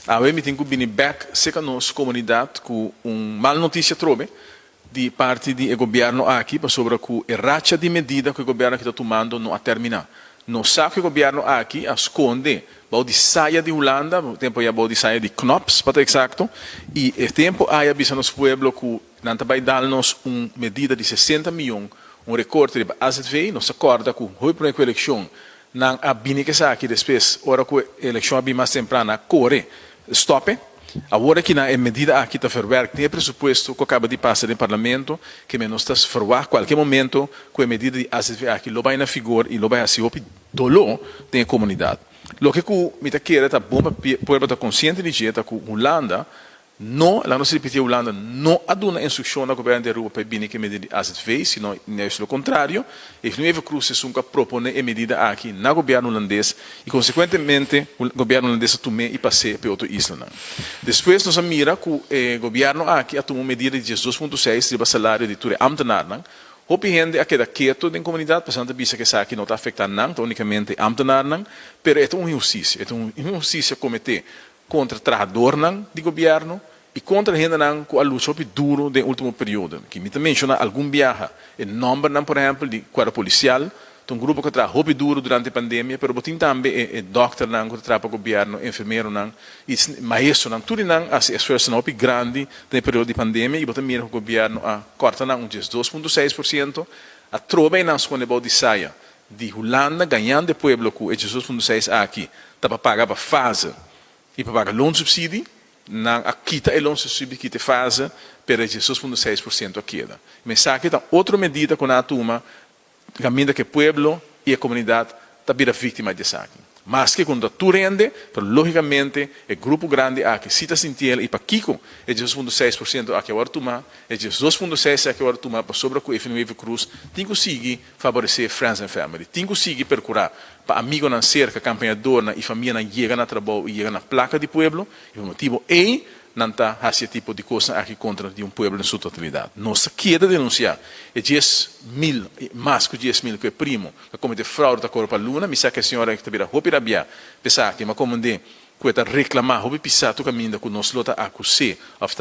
Awe mi tin ku bini bèk serka nos komunidat ku un mal notisia trobe di parti di e gobièrnu aki pasobra ku e racha di medida ku e gobièrnu aki ta tumando no a terminá. Nos sa ku e gobièrnu aki a skonde bou di saya di Hulanda, tempu aya bou di saya di Knops pa ta eksakto, i e tempu aya a bisa nos pueblo ku nan ta bai dal nos un medida di 60 mion, un rekorte riba azv. Nos ta kòrda ku hopi promé ku elekshon nan a bini ku esaki, despues ora ku e elekshon a bin mas tempran nan a kore stòp e. Awor aki nan e medida aki ta verwerk den e presupuesto ku a kaba di pasa den parlamento, ke men nos ta ferwagt kualke momento ku e medida di azv aki lo bai na figor i lo bai hasi hopi doló den e komunidat. Loke ku mi ta kere ta bon pa pueblo ta konsiente di dje ta ku Hulanda no, laga nos ripití, Hulanda no a duna instrukshon na gobièrnu di Aruba pa e bini ku e medida di azv, sino juist lo kontrario. Evelyn Wever-Croes esun ku a proponé e medida aki na gobièrnu hulandes i konsekuentemente gobièrnu hulandes a tum'é i pas'é pa e otro islanan. Despues nos a mira ku e gobièrnu aki a tuma un medida di 12,6 riba salario di tur e ámtenarnan. Hopi hende a keda ketu den komunidat pasobra nan ta bisa ku esaki no ta afektá nan, ta únikamente e ámtenarnan, pero e ta un inhustisia. E ta un inhustisia kometé kontra trahadornan di gobièrnu i kontra hendenan ku a lucha hopi duru den último periodo. Ki mi ta menshoná algun biaha e nòmbernan, por ehèmpel, di kuerpo polisial, ta un grupo ku a traha hopi duru durante e pandemia, pero bo tin tambe e dòkternan ku ta traha pa gobièrnu, enfermeronan i maestronan. Tur di nan a hasi esfuersonan hopi grandi den e periodo di pandemia i bo ta mira ku gobièrnu a kòrta nan un 12,6%, a trobe nan skonde bou di saya di Hulanda gañando e pueblo ku e 12,6 aki ta pa paga pa fase i pa paga loonsubsidie. Nan a kita e loonsubsidie, kita e fase, pero e 12,6% a keda. Esaki ta otro medida ku nan a tuma kaminda ku e pueblo i e komunidat ta bira víktima di esaki. Maske ku no ta tur hende, pero lógikamente e grupo grandi aki si ta sinti el i pakiko e 12,6% aki a wòrdu tumá, e 12,6 aki a wòrdu tumá pasobra ku Evelyn Wever-Croes tin ku sigui faboresé friends and family, tin ku sigui perkurá pa amigonan serka, kampañadornan i famianan yega na trabou i yega na plaka di pueblo, i pa motibu ei nan ta hasi e tipo di kosnan aki kontra di un pueblo den su totalidat. Nos ta keda denunsiá e 10,000 i mas ku 10,000 ku e primo ku a kometé fraude ta kobra pa luna. Mi sa ku e señora aki ta bira hopi rabiá p'esaki, ma komand'é ku e ta reklamá hopi pisá tur kaminda ku nos lo ta akus'é òf ta.